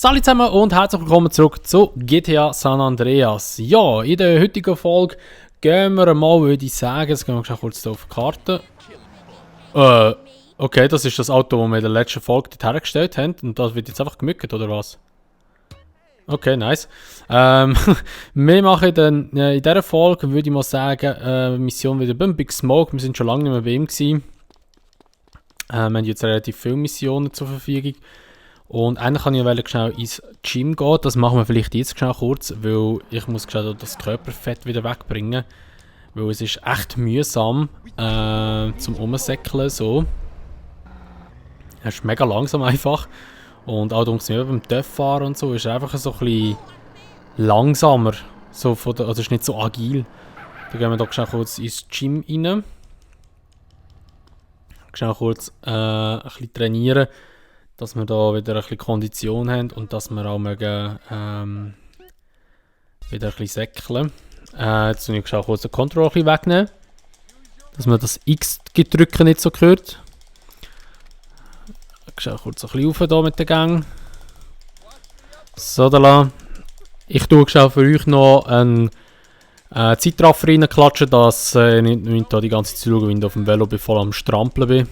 Hallo zusammen und herzlich willkommen zurück zu GTA San Andreas. Ja, in der heutigen Folge gehen wir mal, würde ich sagen, jetzt gehen wir kurz hier auf die Karte. Okay, das ist das Auto, das wir in der letzten Folge dort hergestellt haben und das wird jetzt einfach gemückt, oder was? Okay, nice. Wir machen dann in dieser Folge, würde ich mal sagen, Mission wieder beim Big Smoke. Wir sind schon lange nicht mehr bei ihm gewesen. Wir haben jetzt relativ viele Missionen zur Verfügung. Und eigentlich kann ich schnell ins Gym gehen. Das machen wir vielleicht jetzt schnell kurz, weil ich muss schnell das Körperfett wieder wegbringen. Weil es ist echt mühsam zum Umsäckeln so. Es ist mega langsam einfach. Und auch beim TÜV-Fahren und so ist er einfach so ein bisschen langsamer. So also ist nicht so agil. Dann gehen wir doch schnell kurz ins Gym rein. Schnell kurz ein bisschen trainieren. Dass wir da wieder ein bisschen Kondition haben und dass wir auch mögen, wieder ein bisschen säckeln. Jetzt muss ich auch kurz den Controller wegnehmen. Dass man das X-Gedrücke nicht so hört. Ich schaue kurz ein bisschen rauf hier mit der Gang. So, da. Ich tue für euch noch einen Zeitraffer reinklatschen, dass ich nicht da die ganze Zeit schauen, wenn ich auf dem Velo voll am Strampeln bin.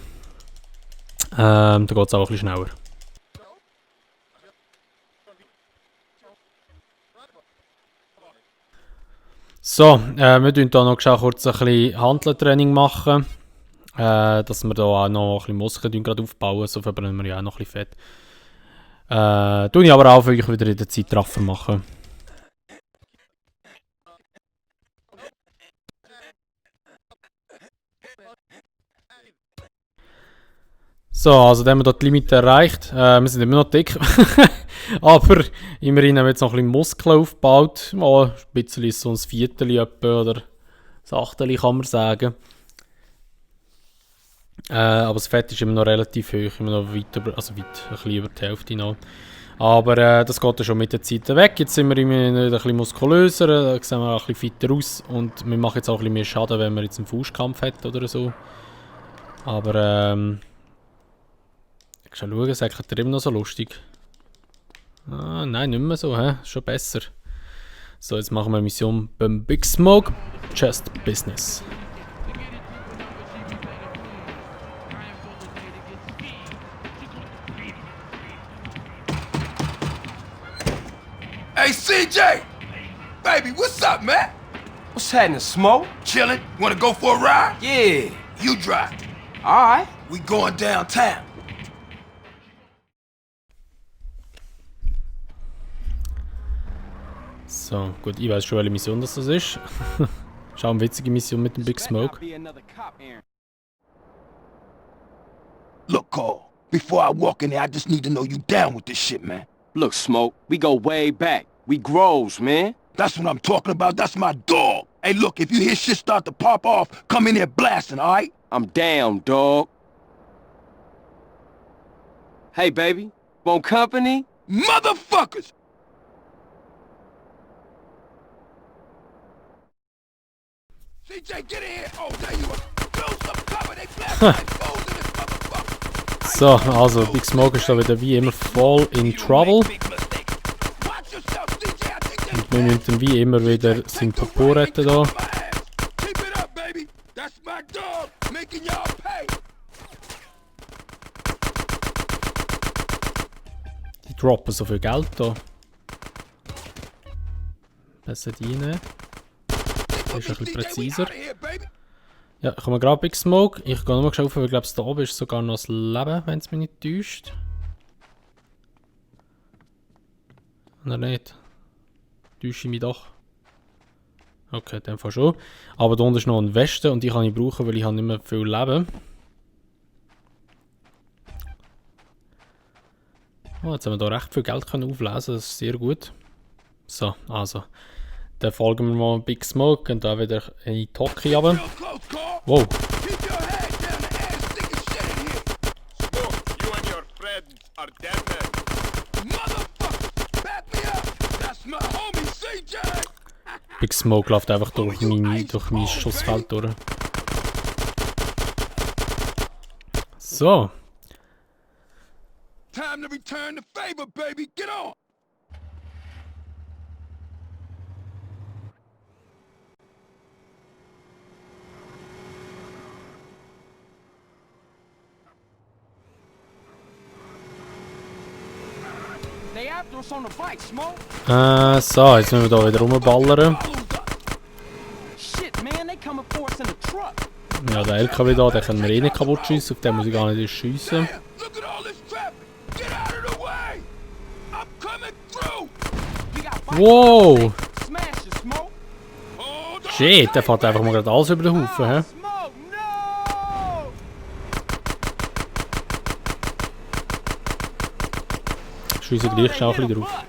Da geht es auch ein bisschen schneller. So, wir tun hier noch kurz ein bisschen Hanteltraining machen. Dass wir da auch noch ein bisschen Muskeln aufbauen, so verbrennen wir ja auch noch ein bisschen Fett. Tue ich aber auch für euch wieder in der Zeitraffer machen. So, also dann haben wir dort die Limite erreicht. Wir sind immer noch dick. Aber immerhin haben wir jetzt noch ein bisschen Muskeln aufgebaut. Mal ein bisschen so ein Viertel oder ein Achtel kann man sagen. Aber das Fett ist immer noch relativ hoch, immer noch weit über, also weit, ein bisschen über die Hälfte noch. Aber das geht ja schon mit der Zeit weg. Jetzt sind wir immer ein bisschen muskulöser, da sehen wir auch ein bisschen fitter aus. Und wir machen jetzt auch ein bisschen mehr Schaden, wenn man jetzt einen Faustkampf hat oder so. Aber ich kann schauen, sagt er immer noch so lustig. Ah, nein, nicht mehr so, hä? Schon besser. So, jetzt machen wir eine Mission beim Big Smoke. Just Business. Hey, CJ! Baby, what's up, man? What's happening, Smoke? Chillin'? Wanna go for a ride? Yeah. You drive. Alright. We going downtown. So, gut, ich weiß schon, welche Mission das ist. Schau, eine witzige Mission mit dem Big Smoke. Look, Cole, before I walk in there, I just need to know you down with this shit, man. Look, Smoke, we go way back. We grows, man. That's what I'm talking about. That's my dog. Hey, look, if you hear shit start to pop off, come in there blasting, all right? I'm down, dog. Hey, baby, want company? Motherfuckers! CJ, get in here! Oh, there you are! Build some cover! They blasting like fools in this motherfucker! So, also Big Smoke ist da wieder wie immer voll in Trouble. Und wir müssen wie immer wieder seinen Popo retten da. Die droppen so viel Geld da. Besser die rein. Das ist ein bisschen präziser. Ja, ich komme gerade Big Smoke. Ich gehe nochmal schauen, weil ich glaube, da oben ist sogar noch das Leben, wenn es mich nicht täuscht. Oder nicht? Täusche ich mich doch. Okay, in dem Fall schon. Aber da unten ist noch ein Weste und die kann ich brauchen, weil ich habe nicht mehr viel Leben. Oh, jetzt haben wir da recht viel Geld auflesen, das ist sehr gut. So, also. Dann folgen wir mal Big Smoke und da wieder in die Toki runter. Wow. Big Smoke läuft einfach durch mein Schussfeld durch. So. Time to return the favor, baby. Get on. They after us on the bike, Smoke. So, jetzt müssen wir hier wieder rumballern. Shit, man, they coming for us in the truck. Ja, der LKW da, den können wir eh nicht kaputt schiessen, auf den muss ich gar nicht schiessen. Damn, look at all this traffic. Get out of the way. I'm coming through. We got bikes. Wow! Smash it, Smoke. Hold on. Shit, der fährt einfach mal gerade alles über den Haufen, hä? Smoke, no! Schiessen gleich schnell ein bisschen drauf.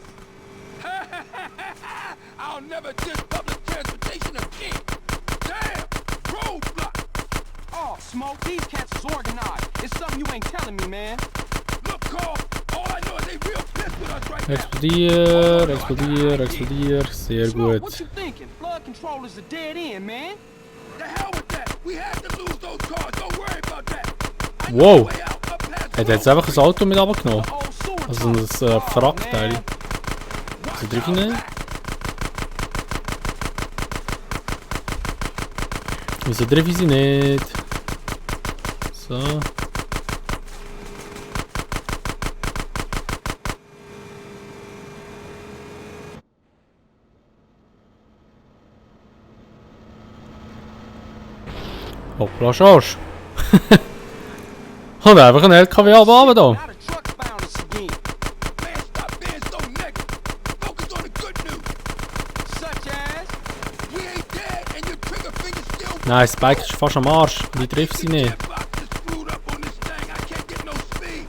I'll never diss public transportation again. Damn, roadblock. Oh, Smoke, these cats is organized. It's something you ain't telling me, man. Look, Carl, all I know is they real pissed with us right now. Explodier, explodier, explodier. Sehr Smoke, gut. what you thinking? Flood control is a dead end, man. The hell with that. We had to lose those cars. Don't worry about that. I know Wow. the way out, up past the Hat er jetzt einfach ein Auto mit runtergenommen? The old sewer Also das Wrackteil. road. Also drück ich nicht. Wieso treffe ich sie nicht? So. Hoppla, Schorsch. Und einfach ein LKW runter da. Now the truck's found us again. Man, stop being so negative. Focus on the good news. Such as? We ain't dead and your trigger finger still Nein, das Bike ist fast am Arsch. Ich treffe sie nicht. Box is screwed up on this thing. I can't get no speed.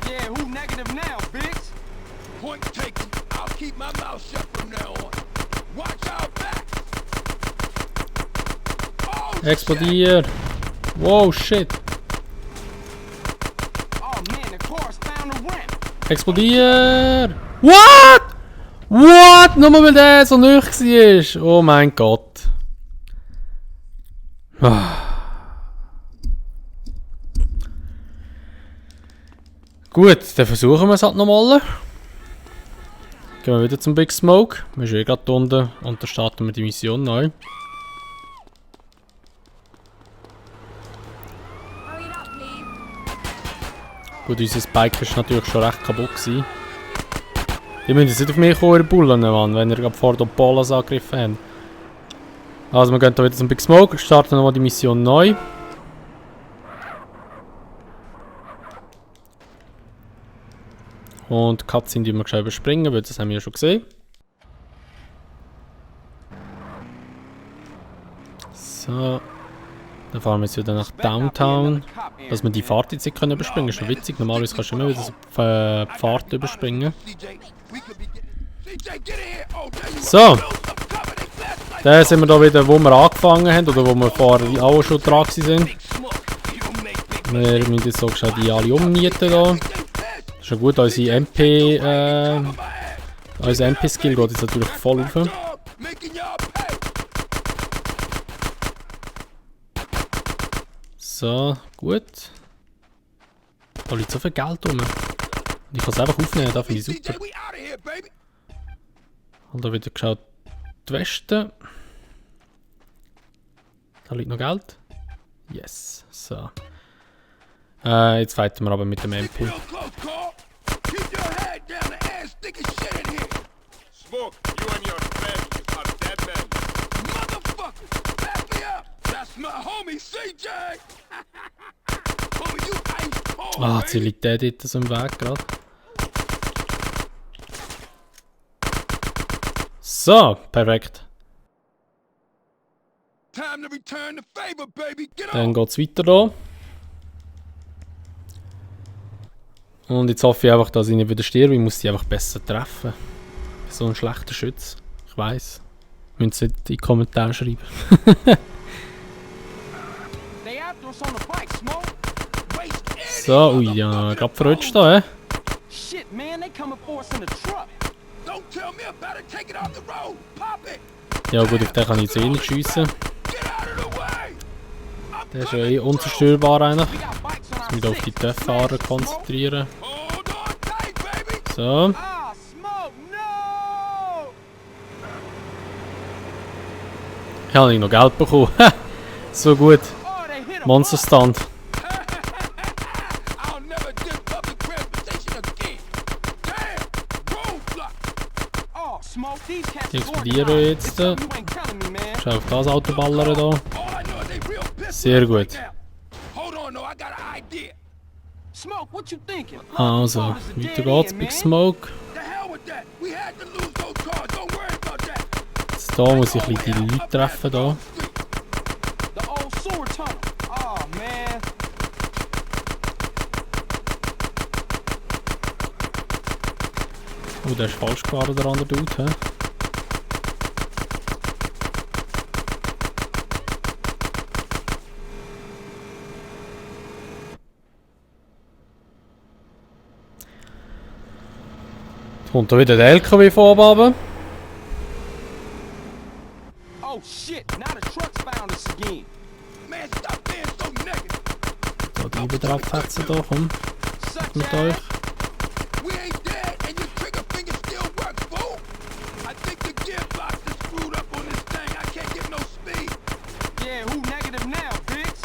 Yeah, who negative now, Biggs? Point taken. I'll keep my mouth shut from now on. Watch our backs. Oh, shit. Explodier. Wow, shit. Oh man, the car's found the ramp. Explodier! What? What? Nur weil der so nüch war. Oh mein Gott. Gut, dann versuchen wir es halt nochmal. Gehen wir wieder zum Big Smoke. Wir sind eh gerade unten und dann starten wir die Mission neu. Hurry it up, please. Gut, unser Bike ist natürlich schon recht kaputt gewesen. Die müssen jetzt nicht auf mich kommen, ihr Bullen, Mann, wenn ihr gerade vor den Polas angegriffen habt. Also wir gehen hier wieder zum Big Smoke, starten nochmal die Mission neu. Und die Cutscene die wir gescheit überspringen, weil das haben wir ja schon gesehen. So. Dann fahren wir jetzt wieder nach Downtown. Dass wir die Fahrt jetzt nicht überspringen können, ist schon witzig. Normalerweise kannst du immer wieder so die Fahrt überspringen. CJ, we could be getting. CJ, get in here. Oh, there you So. are. Lose some cover. They flashlight. Dann sind wir da wieder, wo wir angefangen haben, oder wo wir vorher auch schon dran sind. Big smoke. You make big Wir müssen jetzt so gescheit die alle ummieten da. CJ fast. Ist ja gut, unsere MP, unser MP-Skill geht jetzt natürlich voll rauf. Dog, making y'all pay. So, gut. Da liegt so viel Geld rum. Und ich kann es einfach aufnehmen, das finde ich super. CJ, we out of here, baby. Und da wieder geschaut die Weste. Da liegt noch Geld. Yes, so. Jetzt fighten wir aber mit dem MP. Real close, Carl. Keep your head down. The air's thick as shit in here. Smoke, you and your friends are dead men. Motherfucker, back me up. That's my homie, CJ. Homie, you ice cold, Ah, baby. jetzt liegt der dort so im Weg gerade. So, perfekt. Time to return the favor, baby. Get Dann on. geht es weiter hier. Und jetzt hoffe ich einfach, dass ich nicht wieder sterbe. Ich muss sie einfach besser treffen. So ein schlechter Schütz. Ich weiss. Müsst ihr nicht in die Kommentare schreiben. They after us on the bike, Smoke. Waste any So, ui, ja, gerade verrutscht da, hä? Shit, man, they coming for us in the truck. Don't tell me about it. Take it off the road. Pop it. Ja gut, auf den kann ich jetzt eh nicht schiessen. Get out of the way. I'm Der ist ja coming eh unzerstörbar eigentlich. We got bikes on Ich our muss mich auf die six. Töpffahrer Smash it, Smoke. konzentrieren. Hold on tight. So. Ah, smoke, no! Ich habe nicht noch Geld bekommen. So gut. Oh, they hit him. Monsterstand. I'll never do public transportation again. Damn! Roadblock! Oh, smoke, these cats Die is explodieren organized. jetzt. It's something you ain't telling me, man. Schau auf das Auto ballern da. All I know is they real pissed Sehr right gut. now. Hold on, though, I got an idea. Smoke, what you thinking? Also, Phone is a weiter dead geht's. end, Big man. Smoke. The hell with that. We had to lose those cars. Don't worry about that. Jetzt da muss ich ein bisschen die Leute treffen da. The old sewer tunnel. Oh, man. Oh, der ist falsch gefahren, der andere Dude. He? Jetzt kommt da wieder der LKW von oben. Oh, shit. Now the truck's found us again. Man, stop being so negative. Da die wieder abfetzen da, komm. Such Mit that. euch. We ain't dead, and your trigger finger still works, fool. I think the gearbox is screwed up on this thing. I can't get no speed. Yeah, who negative now, Biggs?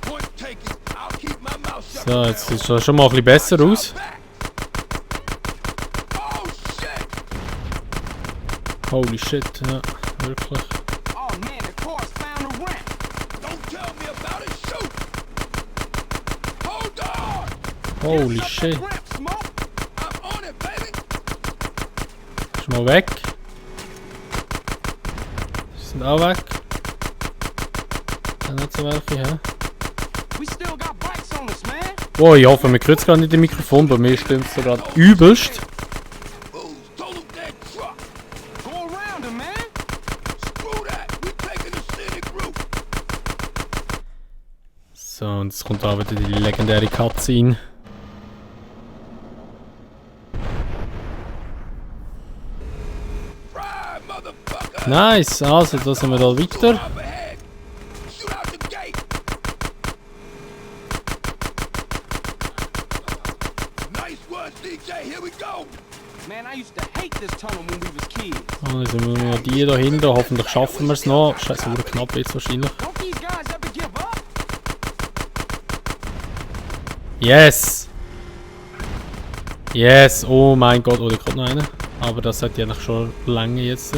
Point taken. I'll keep my mouth shut. So, jetzt sieht es schon mal ein bisschen besser aus. Oh shit! Holy shit, ja, wirklich. Oh, man, the car's found a ramp. Don't tell me about it. Shoot! Hold on! Holy Get up shit. that ramp, Smoke. I'm on it, baby. Ist mal weg. Die sind auch weg. Da nicht so welche, hä? We still got bikes on us, man. Oh, ich hoffe, man hört es gerade nicht im Mikrofon, bei mir stimmt es gerade übelst. Fools, total dead truck. Go around him, man. Screw that. We taking the scenic route. So, und jetzt kommt auch wieder die legendäre Cutscene. Ride, motherfucker. Nice, also da sind wir da weiter. Up ahead. Shoot out the gate. Nice one, DJ. Here we go. Man, I used to hate this tunnel when we was kids. Ah, jetzt sind wir noch die da hinten, hoffentlich schaffen wir es noch. Scheiße, wurde knapp jetzt wahrscheinlich. Don't these guys ever give up? Yes! Yes, oh mein Gott, oh, da kommt noch einer. Aber das hat ja noch schon lange jetzt.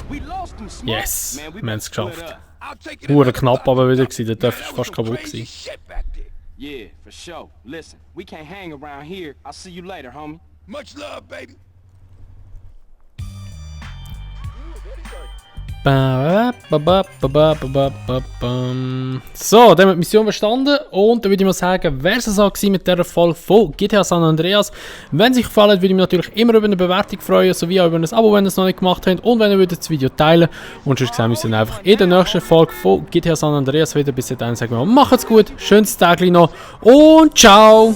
We lost them, Smoke. Yes, Man, wir haben es better split geschafft. up. I'll take it. Hure another knapp couple. aber wieder gewesen, der Dörf Man, ist that fast was some kaputt crazy gewesen. shit back there. Yeah, for sure. Listen, we can't hang around here. I'll see you later, homie. Much love, baby. So, dann haben wir die Mission bestanden und dann würde ich mal sagen, wäre es so gewesen mit dieser Folge von GTA San Andreas. Wenn es euch gefallen hat, würde ich mich natürlich immer über eine Bewertung freuen, sowie auch über ein Abo, wenn ihr es noch nicht gemacht habt und wenn ihr das Video teilen und sonst sehen wir uns dann einfach in der nächsten Folge von GTA San Andreas wieder. Bis dahin sagen wir mal, macht's gut, schönes Tag noch und ciao!